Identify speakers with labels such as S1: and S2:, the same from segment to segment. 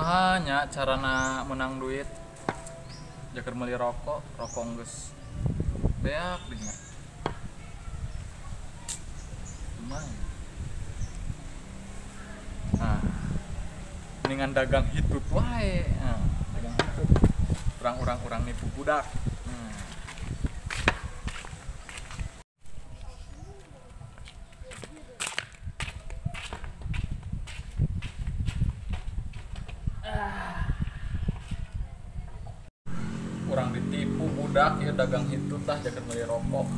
S1: Kumaha nya carana menang duit? Jaker meuli rokok, rokok geus beak deui nya. Kumaha ya? Nah, mendingan dagang hitut wae. Nah, dagang hitut. Urang-urang nipu budak. Kurang ditipu budak ya dagang hitut tah jaket beli rokok.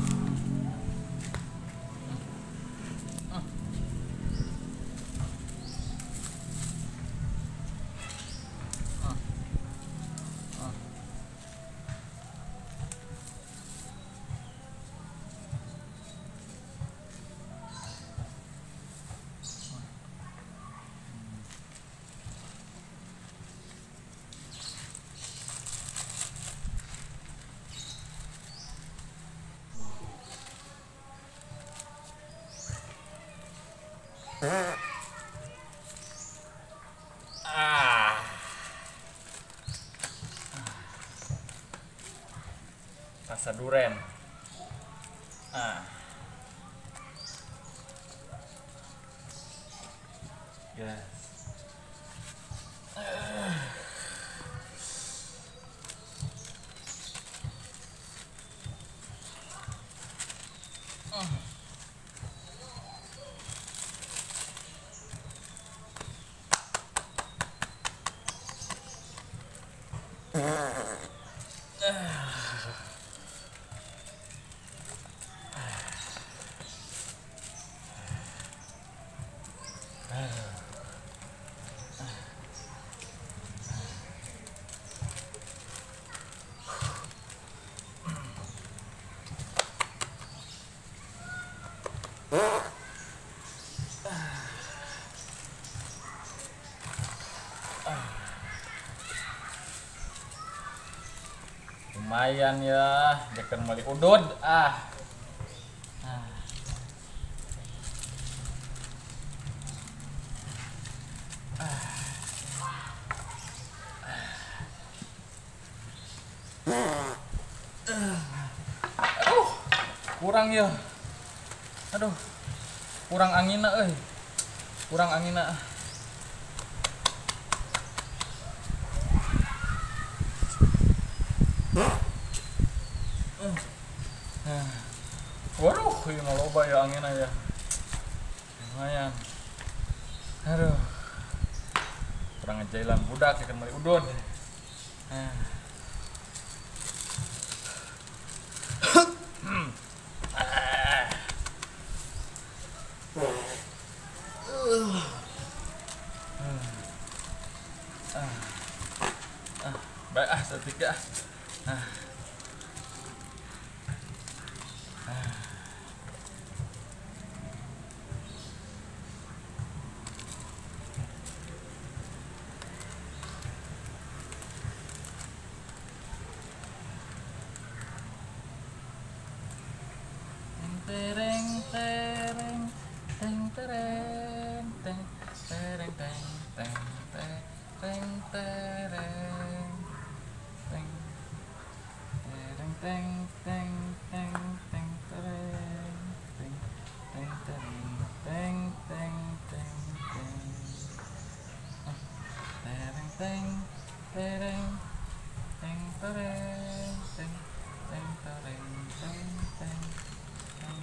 S1: Rasa duren. Yes. Lumayan ya, jaker meuli udud. Aduh, kurang ya. Aduh, kurang anginna euy. Kurang anginna. Waduh, ini mah loba ya anginna ya. Lumayan. Aduh. Kurang ngejailan budak ya kan meuli udud. Baik setika. Tereng tereng teng tereng teng tereng teng teng tereng tereng teng tereng teng teng teng teng tereng teng teng tereng teng teng teng teng tereng teng tereng teng tereng teng teng tereng teng teng teng teng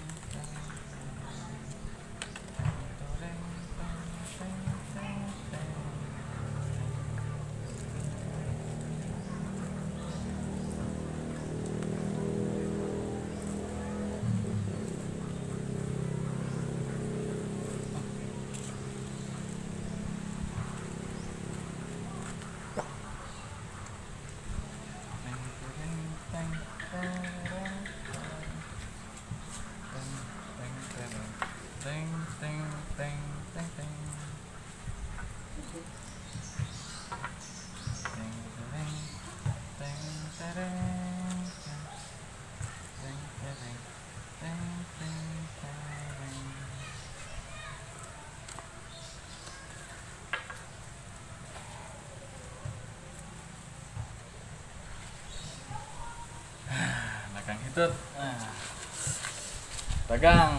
S1: teng teng teng teng teng teng tereng teng tereng teng teng tereng. Hitut. Nah. Dagang.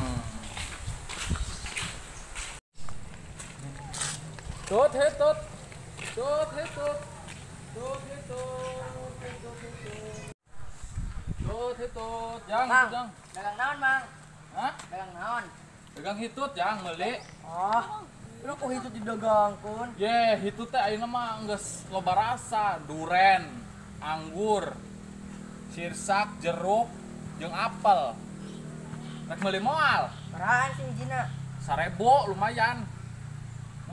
S1: Tut hitut. Tut hitut. Tut hitut. Hitut hitut. Tut hitut. Jang, jang.
S2: Dagang naon, Mang?
S1: Hah?
S2: Dagang naon?
S1: Dagang hitut, jang, meuli.
S2: Oh. Lu kok hitut didagangkeun?
S1: Ye, hitut teh ayeuna mah geus loba rasa, duren, anggur, sirsak, jeruk, jeung apel. Rek meuli moal?
S2: Murahan sih hijina.
S1: 1000 lumayan.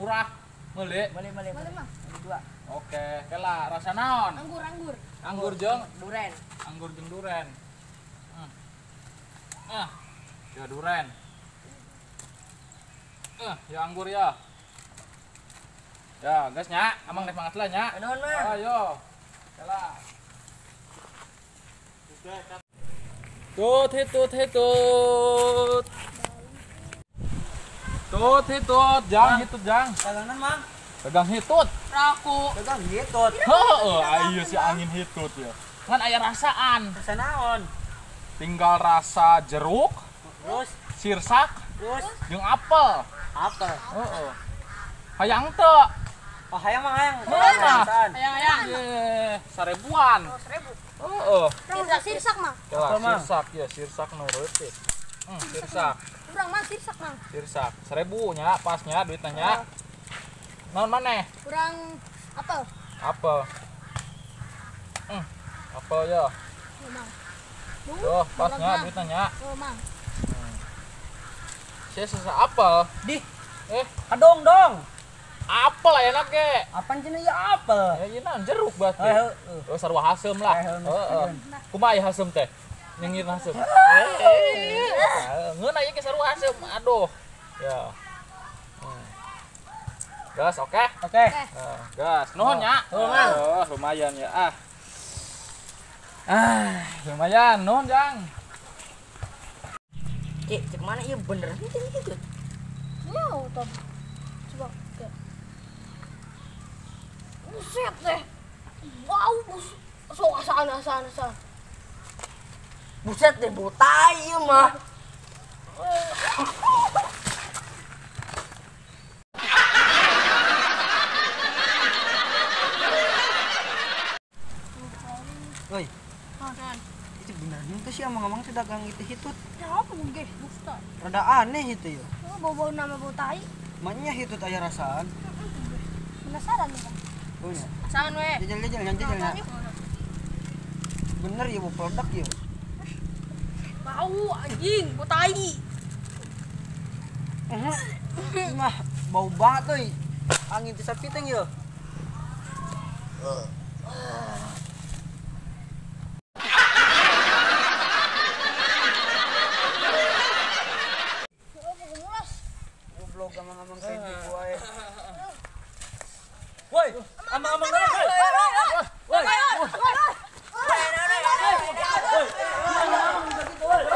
S1: Murah. Meuli.
S2: Meuli, meuli, meuli, Mang. Dua.
S1: Oke, kela rasa naon?
S3: Anggur, anggur.
S1: Anggur jeung
S2: duren.
S1: Anggur jeung duren. Ah, ya duren. Ya anggur ya. Ya, guys nya, amang nek mangat lah nya.
S2: Nuhun, Mang.
S1: Ayo. Kela. Tut hitut hitut. Tut hitut, jang hitut jang.
S2: Dagangan, Mang.
S1: Dagang hitut.
S2: Raku. Dagang hitut.
S1: Heeh, ayo si angin hitut ya. Ngan aya rasaan.
S2: Rasa naon?
S1: Tinggal rasa jeruk,
S2: terus
S1: sirsak,
S2: terus
S1: jeung apel.
S2: Apel.
S1: Heeh. Hayang teu?
S2: Oh, hayang mah hayang.
S1: Hayang hayang. Ye, 1000-an.
S3: Oh, 1000.
S1: Heeh.
S3: Sirsak sirsak, Mang.
S1: Sirsak ya, sirsak nu reutik. Sirsak.
S3: Urang mah sirsak, Mang.
S1: Sirsak. 1000 nya, pasnya duitnya nya. Naon maneh?
S3: Urang apel.
S1: Apel. Apel ya.
S3: Mang.
S1: Tuh, pasnya duitnya nya.
S3: Oh, Mang.
S1: Sia sesa apel.
S2: Dih.
S1: Kadong
S2: dong.
S1: Apel aya ge.
S2: Apaan cenah ya apel?
S1: Ya ieu naon jeruk berarti. Heeh. Oh, sarua haseum lah. Heeh. Kumaha ieu haseum teh? Nyengir haseum. Ngeunah ieu ge sarua haseum. Aduh. Ya. Gas, oke?
S2: Oke.
S1: Gas. Nuhun nya. Oh, lumayan ya. Ah. Ah, lumayan. Nuhun, Jang.
S2: Cik, cek mana ieu bener henteu gitu?
S3: Mau toh. Coba. Buset deh. Bau bus. Sok asaan asaan asaan.
S2: Buset deh, bau tai ieu mah. Woi. Itu bener henteu sih amang-amang teh dagang itu hitut.
S3: Ya apa mungkin dusta.
S2: Rada aneh itu ya.
S3: Bau-bau nama bau tai.
S2: Maknya hitut aya rasaan.
S3: Penasaran nih, Bang.
S2: Oh ya.
S3: Rasaan we.
S2: Jajal jajal jajal. Bener ya bau produk ya.
S3: Bau anjing, bau tai.
S2: Mah bau banget euy. Angin teh sapiteng ya. Goblok amang-amang kayak gitu wae. Woi, amang-amang naon? Woi. Woi.